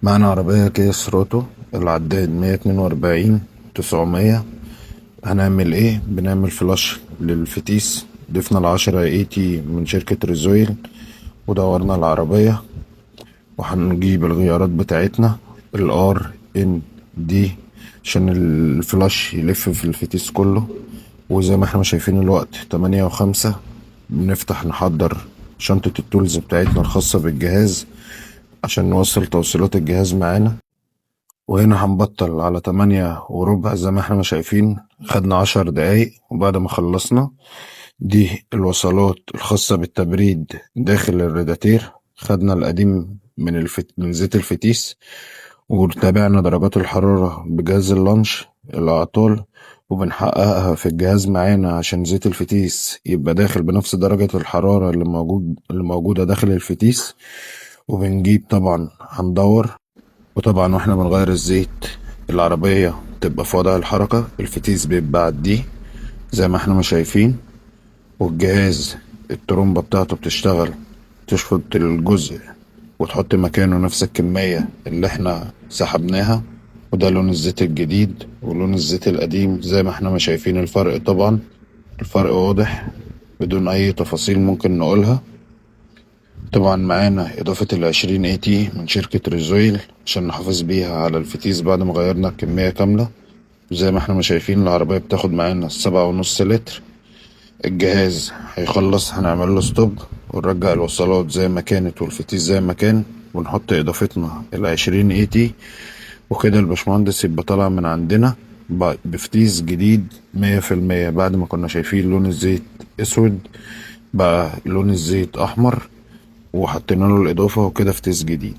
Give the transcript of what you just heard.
معانا عربية كيا سيراتو العداد 142,900. هنعمل ايه؟ بنعمل flush للفتيس. ضفنا 10 AT من شركة ريزويل ودورنا العربية، وهنجيب الغيارات بتاعتنا ال R N D عشان ال flush يلف في الفتيس كله. وزي ما احنا شايفين الوقت 8:05، بنفتح نحضر شنطة ال tools بتاعتنا الخاصة بالجهاز عشان نوصل توصيلات الجهاز معانا. وهنا هنبطل على 8:15 زي ما احنا ما شايفين، خدنا 10 دقايق. وبعد ما خلصنا دي الوصلات الخاصة بالتبريد داخل الرادياتير، خدنا القديم من زيت الفتيس، وتابعنا درجات الحرارة بجهاز اللانش الأعطال، وبنحققها في الجهاز معانا عشان زيت الفتيس يبقى داخل بنفس درجة الحرارة اللي موجودة داخل الفتيس. وبنجيب طبعا هندور، وطبعا واحنا بنغير الزيت العربية تبقى في وضع الحركة، الفتيس بيبقى عديه زي ما احنا ما شايفين، والجهاز الترومبة بتاعته بتشتغل تشفط الجزء وتحط مكانه نفس الكمية اللي احنا سحبناها. وده لون الزيت الجديد ولون الزيت القديم زي ما احنا ما شايفين الفرق، طبعا الفرق واضح بدون اي تفاصيل ممكن نقولها. طبعا معانا اضافة 20 AT من شركة ريزويل عشان نحافظ بيها على الفتيس بعد ما غيرنا الكمية كاملة. زي ما احنا ما شايفين العربية بتاخد معانا 7.5 لتر. الجهاز هيخلص هنعمل له stop ونرجع الوصلات زي ما كانت والفتيس زي ما كان، ونحط اضافتنا 20 AT، وكده الباشمهندس يبقى طالع من عندنا بفتيس جديد 100%. بعد ما كنا شايفين لون الزيت اسود بقى لون الزيت احمر، وحطينا له الاضافة، وكده فتيس جديد.